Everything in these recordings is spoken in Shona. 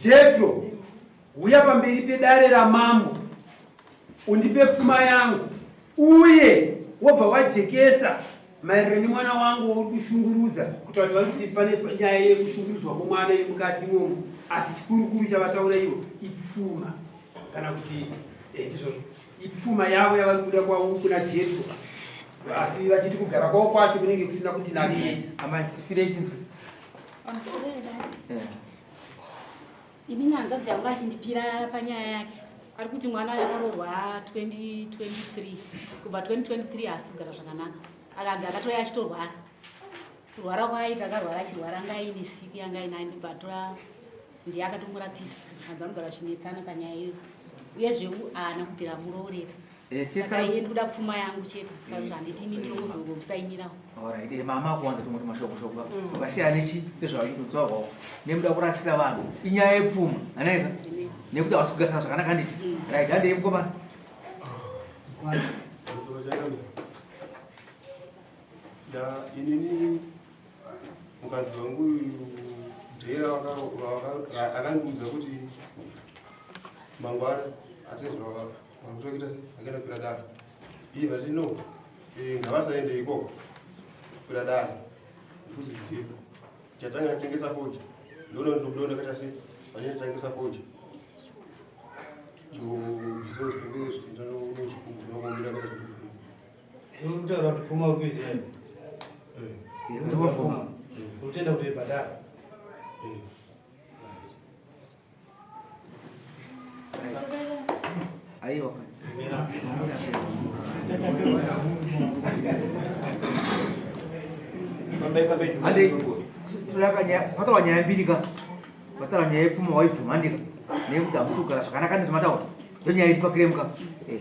Jetro, huya pamberi pedare ramambo undipe pfuma yangu uye wobva wajekesa maererano nemwana wangu wauri kushungurudza kutaura kuti vari kuti pane nyaya yekushungurudzwa kwemwana iri mukati imomo asi chikurukuru chavataura ivo ipfuma kana kuti eh, ndizvozvo ipfuma yavo yavari kuda kwavo kuna Jetro asi vachiti kugara kwavo kwacho kunenge kusina kuti nani. Amai, tipirei tinzwe. Inini hanzvadzi yangu achindipira panyaya yake ari kuti mwana akaroorwa 2023 kubva 2023 haasi kugara zvakanaka akanzi akatouya achitorwara kurwara kwaaita akarwara achirwara anga aine siki yanga ainayo ndobva atora ndiye akatomurapisa hanzi anogara achinetsana panyaya iyo uyezve haana kubvira amuroorera Eh, saka iye ndikuda pfuma yangu chete saka handiti ini ndinongozongomusainirawo Alright, eh, mama kuwanza tumwe tumashoko shoko wakasiyana nechi nezvakutsvagwawo nemuda kurasisa vanhu inyaya yepfuma anaika nekuti hausi kugasana zvakanaka handiti right handei mukomana Ya inini mukadzi wangu uyu dhera akandiudza kuti mangwana atezvava varikutoita se akaenda kukwira dare iye vati no eh, ngavasaende ikoko kukwira dare ndikuziziva chatanga ndatengesa foja ndoona ndobuda ndakaita se vane ndatengesa foja ndozvinenge zvichienda nochikumbira nokumbira Urikutaura kuti pfuma uri kuiziva iwe? Eh. Pfuma. Urikutenda kuti ibhadhara? Eh. Aiwa. Mataura nyaya mbiri ka. Mataura nyaya yepfuma waibvuma handika. Nekuti hamusi kugara zvakanaka ndizvo Ndonyaya iri pakiremu ka. Eh.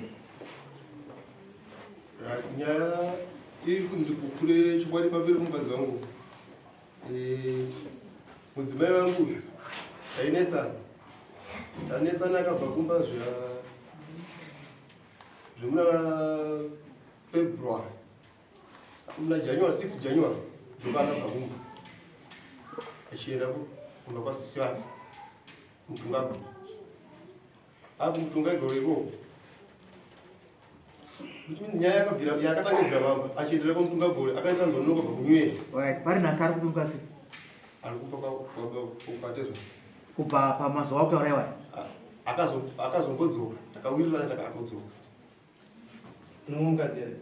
Nyaya iri kunzi kukure chokwadi pamberi pemukadzi wangu. Eh, mudzimai wangu tainetsana. Tanetsana akabva kumba zviya zvemuna February muna January 6 January ndopa akabva kumba achienda kumba kwasisi vake mutungamiri akumutonga igoro ikoko which means nyaya yakabvira yakatanga kubvira pamba achiendera kwamutunga gore akaita nzononoka kubva kunywera Alright, pari nhasi ari kupi mukadzi? ari kupa kwatezva Kubva pamazuva akutaura iwaya. Akazombodzoka takawirirana takatodzoka Unomukadzi here?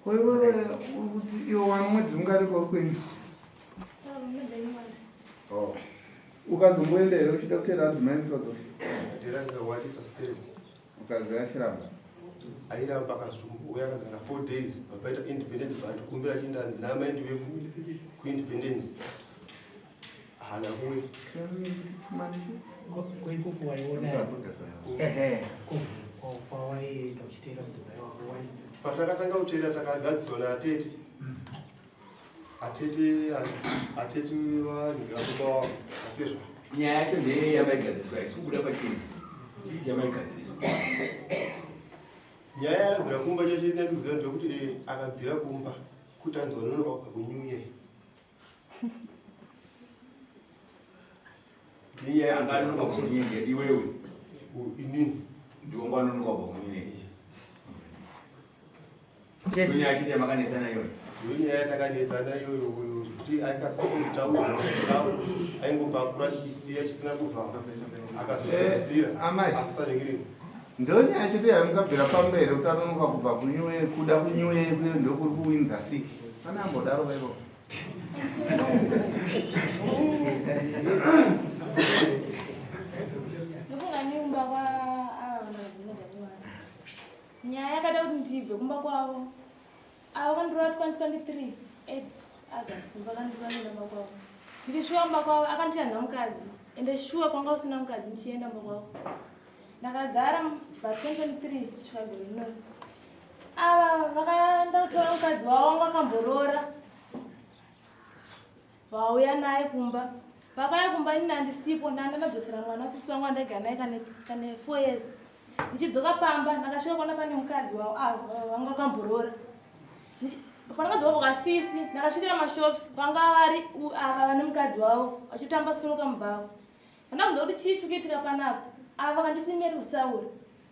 Ko iwewe uri kuti iwe wani mwedzi mungani kwauri kuenda? Oh. Ukazomboenda here uchida kuteera adzimai mutodzoka? Ndera ndikawandisa sterek. Ukazi achiramba? Airamba akazouya akagara 4 days vapaita independence vandikumbira chindanzi naamai ndive kuindependence. Haana kuuya. Koikoko waiona Ehe. kwawaienda uchiteera mudzimai wako wai Patakatanga kuteera takagadziswa naatete. Atete atete vanhu baba wavo atezva. Nyaya yacho ndeye yamaigadziswa haisi kubuda pachena. Chii chamaigadziswa? Nyaya yakabvira kumba chacho ndikuziva ndekuti eh, akabvira kumba kuti anzi wanonoka kubva kuNew Year. Iye anga anonoka kunyenge iwewe. Inini. Ndiwo ngo anonoka kubva kunyenge. Nyaya chete yamakanetsana iyoyo. Ndiyo nyaya yatakanetsana iyoyo kuti akasingitaudza chikafu aingopakura chisiya chisina kubva akazopedzisira eh, amai asisaningirira. Ndiyo nyaya chete yamukabvira pamberi kuti anonoka kubva kunyuye kuda kunyuye kuye ndokuri kuwinza siki. Pane ambodaro vaivo. Nyaya yakada kuti ndibve kumba kwavo avo vakandorova 2023 8 August vakandorova ndienda kumba kwavo ndichisvika kumba kwavo akanditi handina mukadzi ende shuwa kwanga usina mukadzi ndichienda kumba kwavo ndakagara ba 2023 kusvika gore rinori ava vakaenda kutora mukadzi wavo wanga akamboroora Vauya naye kumba. Vakauya kumba inini handisipo ndanga ndadzosera mwana wasisi wangu andaigara naye kane, kane four years. Ndichidzoka pamba ndakasvika kuona pane mukadzi wavo ah, wanga akamboroora. Pandakadzoka kwasisi ndakasvikira mashops kwanga vari ava vane mukadzi wavo vachitamba sunuka mubhawa. Pandabvunza kuti chii chiri kuitika panapa ava vakanditi mira tizotaura.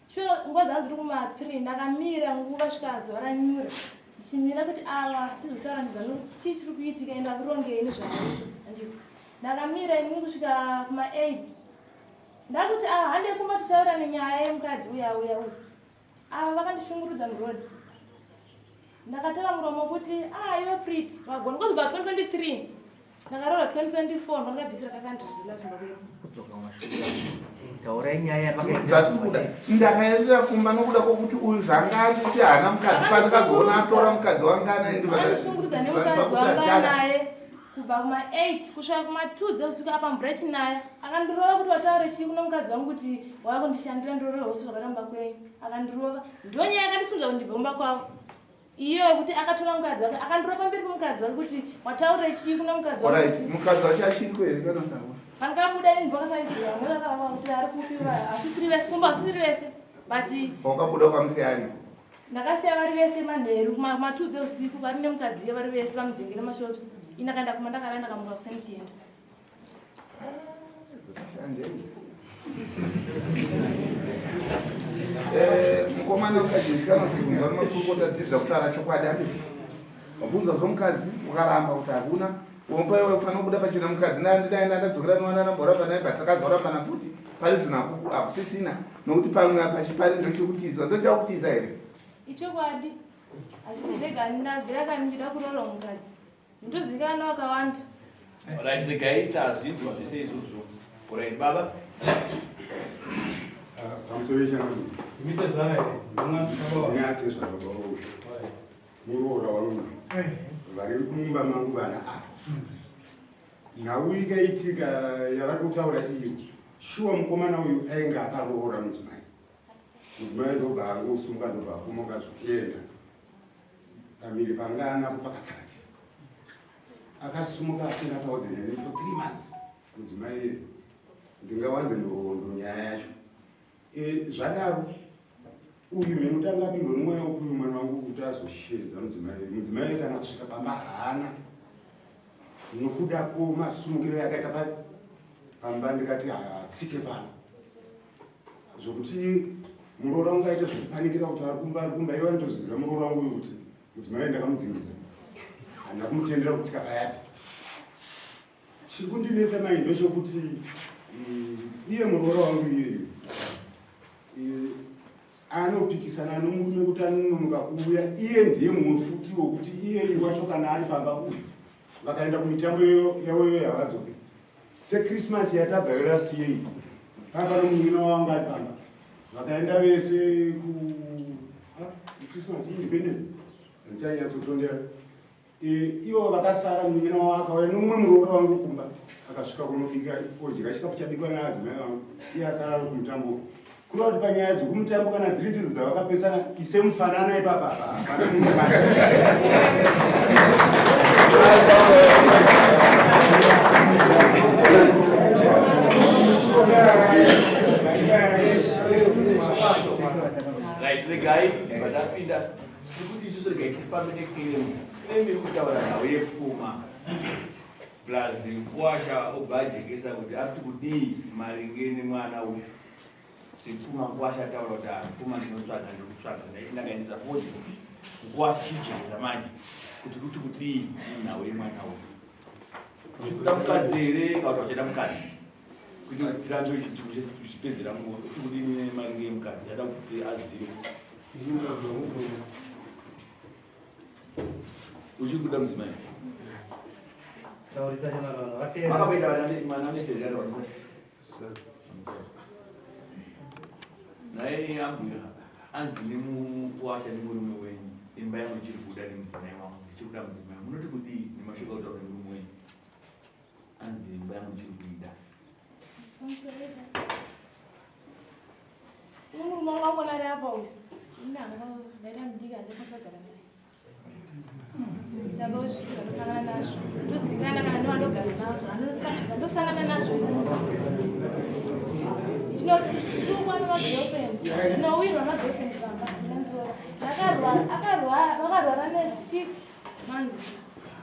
Sure nguva dzanga dziri kuma 3 ndakamira nguva svika zuva ranyura ndichimira kuti ava tizotaura ndizano kuti chii chiri kuitika ende vakurongei nezvavaita handiti. Ndakamira inini kusvika kuma 8 ndakuti ava handei kumba titaura nenyaya yemukadzi uya uya uya. Ava vakandishungurudza muroad. Ndakatara muromo kuti ah iwe Pretty wagona because by 2023 ndakaroora 2024 ndakabvisira 500 dollars kumba kwedu. Kudzoka kumashure. Taurai nyaya yapakaita. Dzatikuda. Ndakaendera kumba nokuda kwokuti uyu zvanga achiti haana mukadzi pandakazoona atora mukadzi wanga anaye ndivakandishungurudza nemukadzi wanga anaye kubva kuma 8 kusvika kuma 2 dzeusiku apa mvura ichinaya akandirova kuti wataure chii kuno mukadzi wangu kuti wava kundishandira ndirove hosi zvakaramba kwenyu akandirova ndonyaya yakandisundza kuti ndibve kumba kwavo iyo yekuti akatora mukadzi wake akandirova pamberi pemukadzi wake kuti wataure chii kuno mukadzi wangu mukadzi wacho achiriko here kana taura pandikabuda ini ndokasaidzira vamwe kuti ari kupi asisiri vese kumba asisiri vese but wakabuda ukamusiya ariko Ndakasiya vari vese manheru kuma2 dzeusiku vari nemukadzi iye vari vese vamudzingire mashops ini akaenda kuma ndakavaya ndakamuka kuseni ndichienda. Eh, mukomana kazhinji kanozibvunzwa nemakurukota dzidza kutaura chokwadi handiti wabvunzwa zvomukadzi ukaramba kuti hakuna unopa iwe ufanira kubuda pachena mukadzi nandinaye ndadzokera niwana ndamboramba naye but takazorambana futi pari zvino hakusisina nokuti pamwe pachipari ndochekutizwa ndochakutiza here Ichokwadi hazvisi zvega ndabvira kani ndichida kuroora mukadzi ndozikanwa wakawanda. Right, regai tazvinzwa zvese izvozvo. Right, baba. Pamusoro yechangu. Ndinatezvara baba vangu. Muroora wangu. Vari mumba mangu vana ava. Nhau ikaitika yavari kutaura iyo. Shuwa mukomana uyu ainge akaroora mudzimai. Mudzimai ndobva angosumuka ndobva akomoka zvekuenda. Pamiri panga anapo pakatsakatika. Akasumuka asingataudze neni for 3 months. Mudzimai iye. Ndingawanze nhoroondo nyaya yacho. E, zvadaro uyu mheno tanga apindwa nomweya upi uyu mwana wangu kuti azosheedza mudzimai mudzimai kana kusvika pamba haana nokuda kwomasumukiro yakaita pa pamba ndikati haatsike pano zvokuti muroora wangu aita zvekupanikira kuti ari kumba ari kumba iva nditozviziva muroora wangu uyu kuti mudzimai ndakamudzingidza handina kumutendera kutsika payadhi Chiri kundinetsa mai ndechekuti iye muroora wangu iyeyu anopikisana nomurume kuti anononoka kuuya iye ndiye mumwe futi wokuti iye wacho kana ari pamba uyu vakaenda kumitambo yavo iyoyo havadzoke sechristmas yatabva yolast year iyi papa nomunin'ina wangu ari pamba vakaenda vese ku christmas independence handichanyatsotonderai Ivo vakasara munin'ina wavo akauya nomumwe muroora wangu kumba akasvika kunobika odya chikafu chabikwa naadzimai vangu iye asara ari kumutambo kureva kuti panyaya dzekumutambo kana dziri ndidzo dzavakapesana ise mufanana ipapa apa hapana munhu Right, regai vandapinda Tikuti isusu regai tifambe neclaim. Claim iri kutaura nhau yepfuma. Plus mukwasha obva ajekesa kuti ari kuti kudii maringe nemwana uyu. Zvepfuma mukwasha ataura kuti ah, pfuma ndinotsvaga ndinotsvaga ndaiti ndakaendesa fodya. Mukwasha chijekesa manje kuti kuti kudii nenhau yemwana uyu. Uchikuda mukadzi here kana kuti uchada mukadzi? Kuti tirambe uchipedzera nguva kuti kudini maringe emukadzi ada kuti azive. Uchiri kuda mudzimai? Makakuita vana meseji Naye ambuya anzi nemukuwasha nemurume wenyu imba yangu ichiri kuda nemudzimai wangu ndichiri kuda mudzimai munoti kudii nemashoko akutaura nemurume wenyu anzi imba yangu ichiri kuida Murume wangu ari apa uyu. Ini hanga ndaita mudiki handikasagara naye. Saka zviiti vandosangana nazvo. Tozikana kana ndovandogara nazvo. Vandosangana nazvo. Ndinotukwa nemagirlfriend. Ndinowirwa magirlfriend pamba. Ndakarwara, vakarwara nesick. Manzi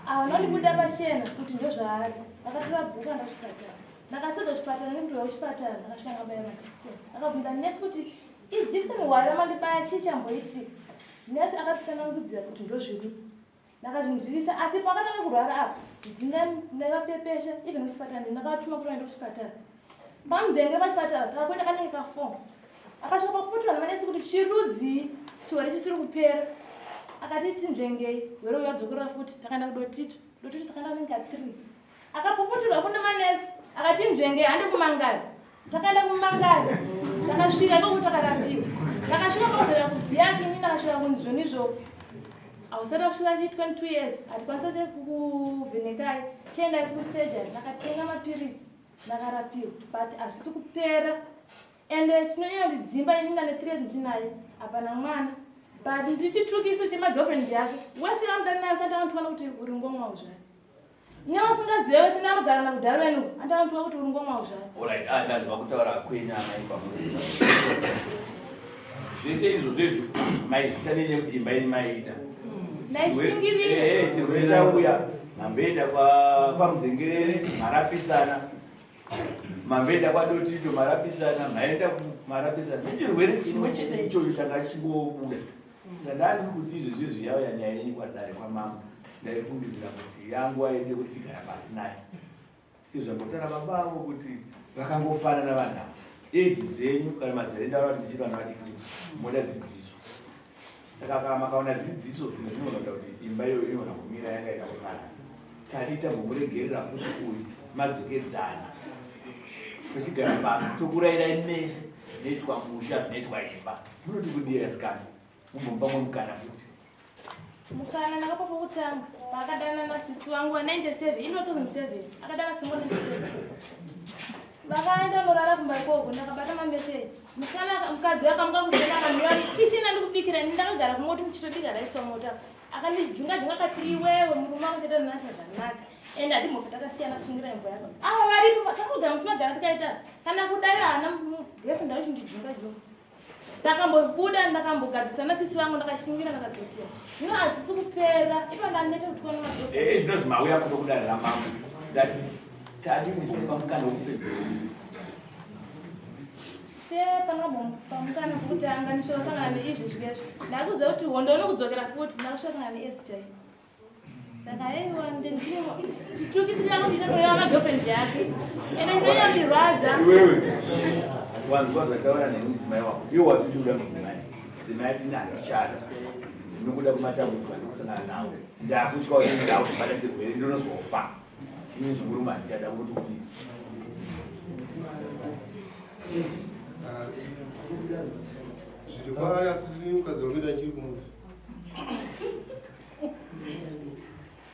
ava nondibuda pachena kuti ndozvaari. Vakatora bhuku anda kuchipatara. Ndakasodza kuchipatara nekuti kuchipatara ndakasvika ndakabaya majekiseni. Akabvunza nesi kuti ijekiseni hwai ramandibaya chii chamboitika. Nesi akatitsanangudzira kuti ndozviripo. Ndakazvinzwisisa asi pakatanga kurwara apa ndine ndaivapepesha even kuchipatara ndakatuma kuti vaende kuchipatara. Pamudzenge pachipatara takakuenda kanenge ka 4. Akasvika pakuputirwa namanesi kuti chirudzii chirwere chisiri kupera. Akati tinzvengei hwere uyu adzokorora futi takaenda kudotito. Dotito takaenda kanenge ka 3. Akapuputirwa futi namanesi akati nzvengei handi kumangari. Takaenda kumangari takasvika ikoko takarapiwa. Takasvika pakuzera kuvhiyaki ini ndakasvika kunzi zvonizvo hausati wasvika chi 22 years hatikwanisa kukuvhenekai chiendai kusurgery. Ndakatenga mapiritsi ndakarapiwa but hazvisi kupera ende chinonyanya kundidzimba ini ndane 3 years ndinaye hapana mwana but ndichitukiso chemagirlfriend yake wese vanoda naye usati anotuwana kuti uri ngomwa uzvai nevasingazive vese neanogara nakudharo enu andi anotuwa kuti uri ngomwa uzvai Alright, ah, ndanzwa kutaura kwenyu amai pamuri. Zvese izvo zvezvo maizvita nenyaya yekuti imba yenyu maiita. Ndaishingirira. Eh, chirwere chauya mamboenda kwaMudzengerere marapisana, mamboenda kwaDotito marapisana, maenda marapisana nechirwere chimwe chete ichocho changa chingobuda. Saka ndandiri kuti izvezvi izvi yauya nyaya yenyu kwadare kwamambo, ndaifungidzira kuti yanguva yedu yekuti tigara pasi nayo. Sezvambotaura baba avo kuti vakangofanana vanhu ava, eji dzenyu kana mazera enyu ava kuti muchiri vana vadiki moda dzidziso. Saka kana makaona dzidziso zvimwe zvinogona kuita kuti imba iyoyo inogona kumira yanga ida kuparara. Tadi tambomuregerera futi uyu madzokedzana tochigara pasi tokurairai mese zvinoitwa musha zvinoitwa imba. Munoti kudii asikana? Mumbomupa mwe mukana futi. Mukana ndakapa pokutanga paakadana nasisi vangu va 97 ino 2007 akadana sisi vangu 97 vakaenda norara kumba ikoko ndakabata mameseji musikana mukadzi akamuka kuseni akamira kicheni andikubikira ini ndakagara kumota ndichitobika rice pamota akandijunga junga akati iwewe murume wako chete nacho zvakanaka ende hatimbofa takasiyana sungira imbo yako ava varipo takogara musi magara tikaita kana kudaira hana girlfriend achindijunga junga Ndakambobuda ndakambogadzisa nasisi vangu ndakashingira ndakadzokera. Zvino hazvisi kupera. Ipa ndaneta kuti kuona madhokota. Eh, zvino zvimauya kuno kudare ramambo. Ndati tadi kumbomupa mukana wekupedzisira. Se panakambompa mukana wekutanga ndisvosangana neizvi zvikezvo. Ndakuziva kuti hondo inokudzokera futi ndakusvosangana neAIDS chaiyo. Saka aiwa ndine chituki chinyango ndichatoreva magirlfriend yake. Ende ndinonyandirwadza. Iwewe wanzwa zvataura nemudzimai wako. Iwe wati uchikuda mudzimai. Mudzimai ati ini handichada. Ndinokuda kumatambudziko andikusangana nawo. Ndakutya kuti ndakubata chirwere ndinozofa. Ini zvemurume handichada kuti kudii. Zviri kwaari asi ndini mukadzi wangu ndachiri kumuda.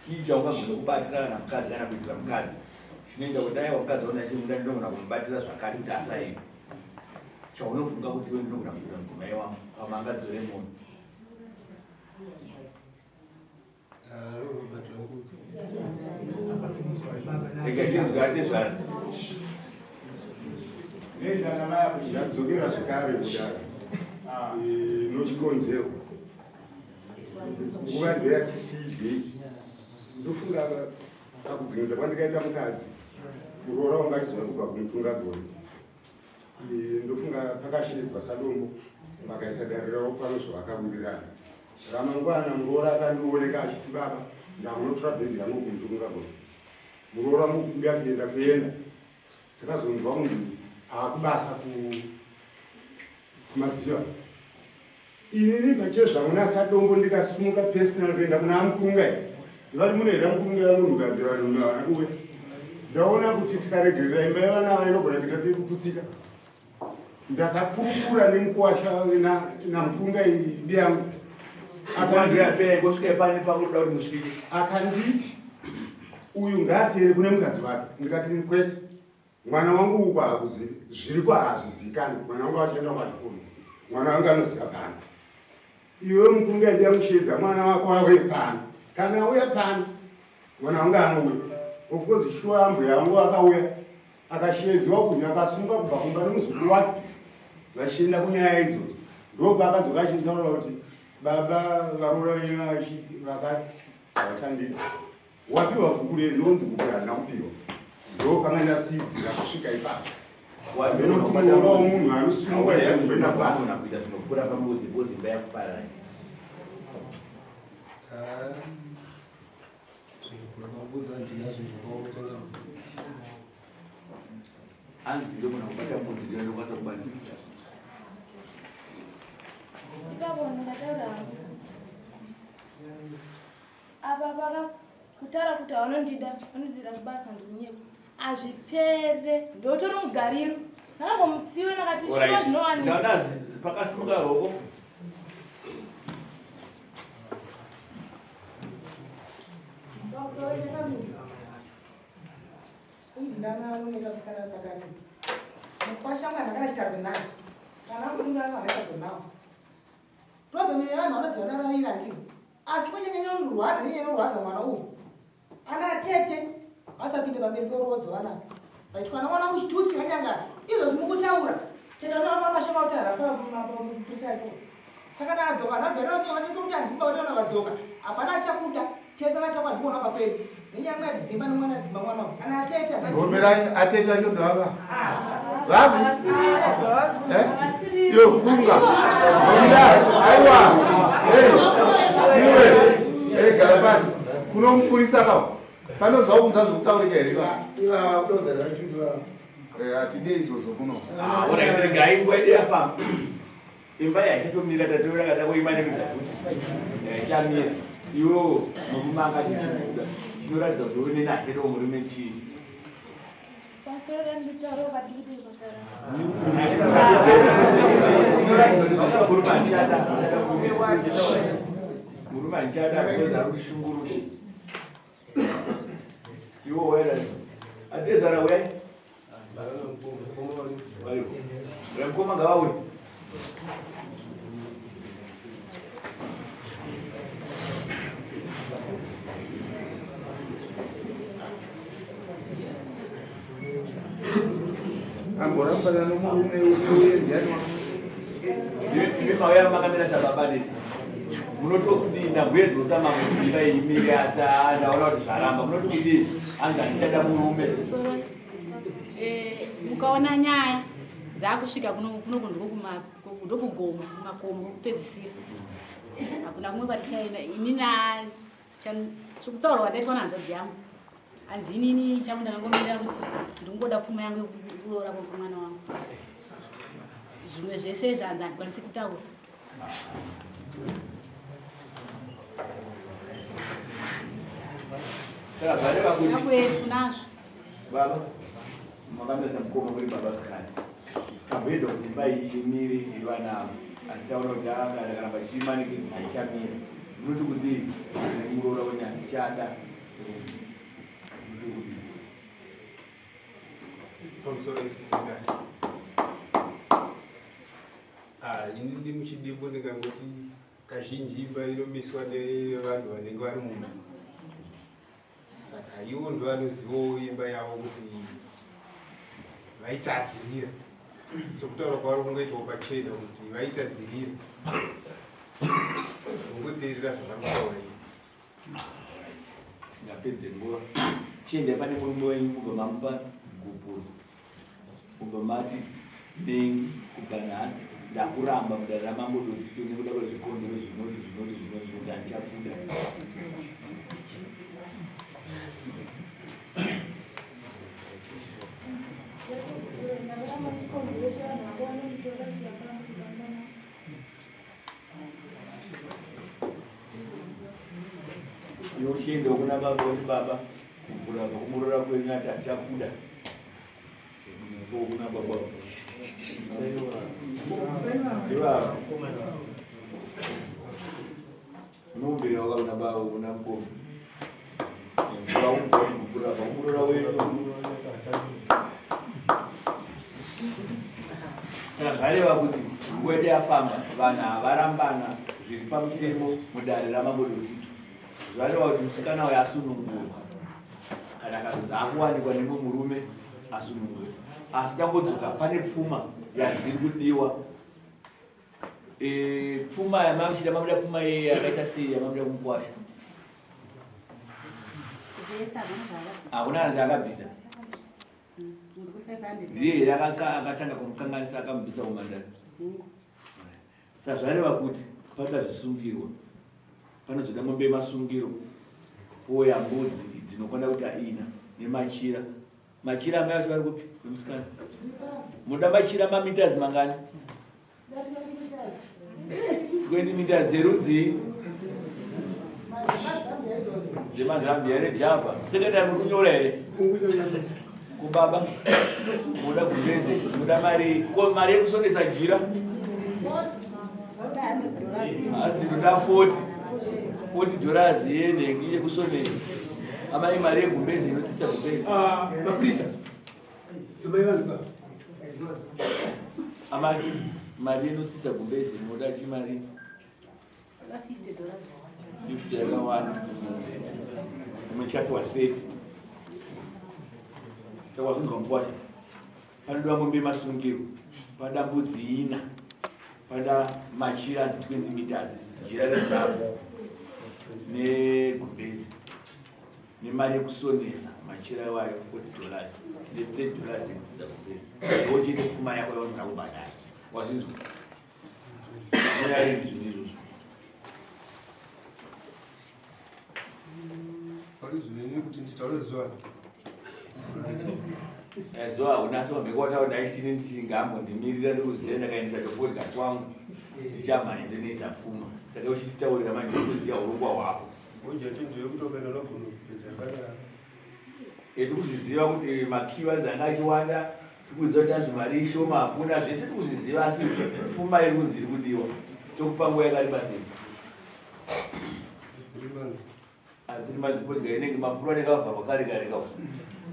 Chii chaungagona kubatsira kana mukadzi kana kuitira mukadzi zvinoita kuti aiwa mukadzi waona chimuda ndinogona kumubatsira zvakati kuti asaenda chaunofunga kuti iwe ndinogona kuitira mudzimai wangu pamwe angadzore moyo. Rega tinzwe atezvara. Ndadzokera zvekare kudare nochikonzero nguva ndoyatisidyei ndofunga pakudzingidza kwandikaita mukadzi muroora wanga achizoya kubva kumutunga gore ndofunga pakashedzwa sadombo vakaita dare ravo pano zvavakawirirana ramangwana muroora akandioneka achiti baba ndakunotora bhegi rangu kumutunga gore muroora mukubuda kuenda kuenda takazonzwa kunzi akubasa kumadziva Inini pachezvangu nasadombo ndikasimuka personal kuenda kuna amukurunga iyi vari mune here amukurunga yamunhukadzi vanhu havana kuuya ndaona kuti tikaregerera imba yevana ava inogona kuita sekuputsika ndakakurukura nemukuwasha namukurunga iyi yangu akanditi uyu ngaateere kune mukadzi wake ndikati kwete Mwana wangu uko hakuzivi zviriko hazvizikanwi. Mwana wangu achienda kwachikoro, mwana wangu anoziva pano. Iwe mukunga ndiya mushedza mwana wako auye pano, kana auya pano mwana wangu anouya. Of course shuwa ambuya wangu akauya akasheedzwa kunyu akasunga kubva kumba nemuzukuru wake vachienda kunyaya idzodzo ndopaakadzoka achinditaurira kuti baba varoora venyu vakati Havachandida. Wapiwa gupuro ndonzi gupuro handina kupiwa. Ndopanga ndasiidzira kusvika ipapo. Ndinotimuonawo munhu anosungwa here kumboenda basa. Kuita zvinokura pambudzi bhozi imba yakuparara. Hanzi ndogona kubata mbudzi ndiyo ndokwanisa kubata. Ipapo ndingataura hangu. Apa paka kutaura kuti haunondida, unondida kubasa ndikunyepa. Azvipere, ndotori mugariro. Ndakambomutsiura ndakati shuwa zvinowanikwa. Ndaona pakasimuka roko. Mukwasha mwana kana chitadzo naye kana murume anga chitadzo nawo problem yevanhu vanoziva naravira ndini asi kwechanyanya kurwadza nyanya kurwadza mwana uyu ana atete vasapinde pamberi perodzo vana vaitwa na mwana wangu chitutsi kanyangara izvozvi mukutaura chero mashaka kuti harafa mapurisa saka naadzoka nagara kuti handimba kuti vana vadzoka hapana achakuda tese natakwa ndikuona pakwedu nenyaya mwe atidzimba nemwana adzimba mwana uyu ana atete Gomerai atete acho ndava. Vapi? Eh? Yo, kunga. Gomerai. Aiwa. Eh. Iwe. Eh, gara pasi. Kuno mupurisa ka. Panonzwa kunza zvokutaurika here ka? Ivava kutoudza vatundu vavo. Eh, hatide izvozvo kuno. Ah, ona regai nguva yedu yafamba. Imba yaichatomira tatoona kada kuimanikidza kuti yaichamira. Iwo murume akati chibuda chinoratidza kuti uri neni hatero murume chii. Pamusoro nditaura padiki pasara. Murume handichada murume handichada because ari kushunguruka. Iwo waira atezvara uyai. Varipo. Mukoma ngavauye. Amborambana nomurume uye ndiani wako? Imi mauya makamira sababa neti. Munotokudii ndamboedzosa mamuimba imire asi ndaona kuti zvaramba. Munotokudii anzi handichada murume. Soro mukaona nyaya dzakusvika kuno kuno ndokugoma kumakomo kwekupedzisira. Hakuna kumwe kwatichaenda inini sekutaura kwandaitwa nehanzvadzi yangu. Hanzi inini changu ndakangomira kuti ndingoda pfuma yangu yekuroora kwemwana wangu. Zvimwe zvese zvanzi handikwanisi kutaura. Saka zvareva kuti Nakurefu nazvo. Baba makamisa mukoma muri baba zvakare. Tamboedza kuti imba iyi imire ivana ava asi taona kuti akana karamba chimanikidza haichamira. Munoti kudii nemuroora wenyu handichada. Munoti kudii? Pamusoro idare. Ah, ini ndi muchidimbu ndingangoti kazhinji imba inomiswa nevanhu vanenge vari mumba. Saka ivo ndo vanozivawo imba yavo kuti vaitadzirira. Sokutaura kwavari kungoitawo pachena kuti vaitadzirira. Ungoteerera zvavari kutaura ivo. Tingapedze nguva. Chiendai pane murume wenyu mubva mamupa gupuro. Mubva mati mengi kubva nhasi ndakuramba mudare ramambo Dotito nekuda kwezvikonzero zvinoti zvinoti zvinoti zvinoti handichakuda. Ndakaramba chikonzero chevanhu vako vanomutora chiyapamba kutamba navo. Iwe uchiendawo kuna baba woti baba kuramba kumuroora kwenyu ati handichakuda. Kuna baba. Ivava. Unombera waka kuna baba kuna mukoma. Kuramba kumuroora wenyu. Saka zvareva kuti nguva yedu yafamba vanhu havarambana zviri pamutemo mudare ramambo Dotito. Zvareva kuti musikana uyu asunungurwa kana akazonzi akuwanikwa nemumwe murume asunungurwa. Asi tangodzoka pane pfuma yadziri kudiwa. Pfuma yamamuchida mamuda pfuma yeye yakaita sei yamamuda kumukwasha? Hakuna kana chaakabvisa. Ndiye here akatanga kumukanganisa akamubvisa umhandara? Saka zvareva kuti panoda zvisungirwa, panozoda mombe yemasungiro, pouya mbudzi dzinokwana kuita ina nemachira. Machira amai vacho vari kupi vemusikana? Munoda machira mameters mangani? 20 meters dzerudzii? Dzemazambia nejava. Sekretary muri kunyora here? Kubaba munoda gumbeze, munoda mari, ko mari yekusonesa jira? Hanzi ndoda 40. 40 dollars yenhengi yekusonesa. Amai mari yegumbeze inotsitsa gumbeze. Ah, mapurisa. Dzomai vanhu pa. Amai mari inotsitsa gumbeze munoda chimari? 50 dollars. 50 yakawanda. Muchapiwa 30. Saka wazvinzwa mukwasha. Panodiwa mombe yemasungiro, panoda mbudzi ina, panoda machira anzi 20 meters, jira rejako negumbezi nemari yekusonesa machira iwayo 40 dollars ne 30 dollars yekudzidza gumbezi. Wochiita pfuma yako yaunoda kubhadhara. Wazvinzwa? Nyaya zvinhu izvozvo. Pari zvino kuti nditaure zuva. Zuva hauna so mhiko wataura ndaisini ndichingambo ndimirira ndikuziva ndakaendesa chokudya kwangu ndichamhanya ndinoisa pfuma saka uchititaurira manje ndikuziva urongwa hwako. Ngoja tendere kuti ukaenda unogona kupedza yakadaro. Tikuzviziva kuti makiwa anga achiwanda tikuziva kuti anzi mari ishoma hakuna zvese tikuzviziva asi pfuma iri kunzi iri kudiwa tokupa nguva yakareba sei Three months because inenge mafuro anenge avharwa kare kare kawo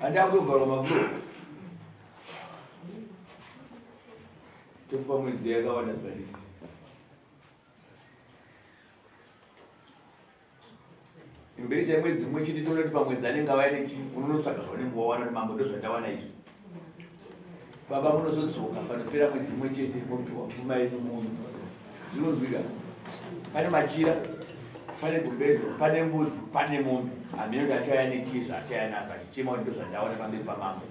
andi akutovharwa mafuro tokupa mwedzi yakawanda zvadii Imbirisa yemwedzi mumwe chete toona kuti pamwedzi anenge auya nechi unonotsvaga zvaunenge wawana kuti mambo ndozvandawana izvi. Baba munozodzoka panopera mwedzi mumwe chete mopiwa pfuma yenyu munhu. Zvinonzwika. Pane machira, pane gumbeze, pane mbudzi, pane mombe. Hameno kuti achauya nechii zvaachauya nazvo achichema kuti ndozvandawana pamberi pamambo.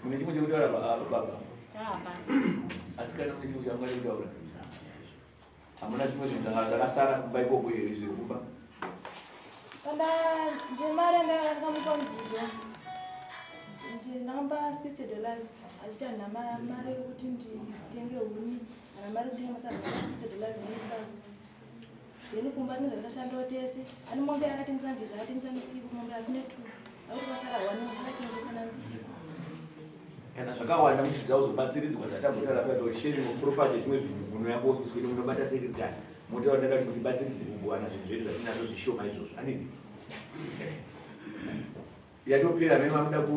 Mune chimwe chekutaura baba? Asikana mune chimwe chamungade kutaura? Hamuna zvimwe zvinhu zvakasara kumba ikoko here zviri kumba? Kana ndine mari yandakamupa mudzidzo ndakamupa 60 dollars achiti handina mari yekuti nditenge huni kana mari yekutenga masadza 60 dollars nebasa then kumba tinenge takashandawo tese ane mombe yakatengesa mbizi akatengesa misiku mombe akune two akuti kwasara one akatengesa namisiku Kana zvakawanda muchida kuzobatsiridzwa zvatambotaura paya kuti sharing of property zvimwe zvinhu munouya kuofisi kwedu munobata secretary motaura ndada kuti mutibatsiridze kugovana zvinhu zvedu zvatinazvo zvishoma izvozvo handiti yatopera mene mamuda ku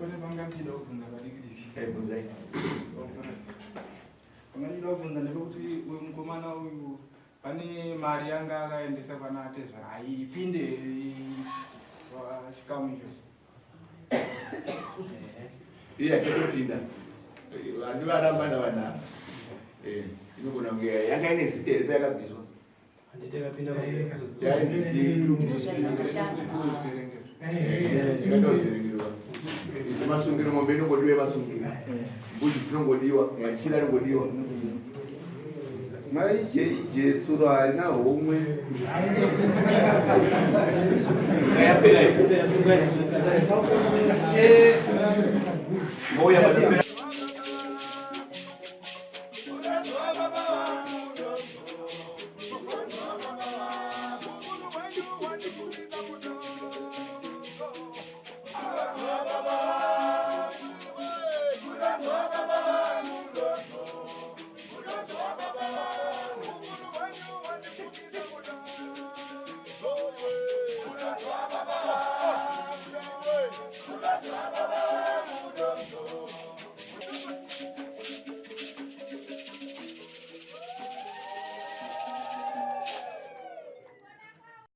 Pane panga ndichida kubvunza padiki diki. Eh, bvunzai. Panga ndichida kubvunza ndepekuti uyu mukomana uyu pane mari yanga akaendesa kwana atezvara haipinde here chikamu ichochi? Iye achatopinda vanhu varambana vanhu ava eh, inogona kunge yanga ine zita here payakabviswa masungiro mombe inongodiwa yemasungiro mbudzi dzinongodiwa machira anongodiwa Mai JJ tsuro haina homwe. Yapera. Moya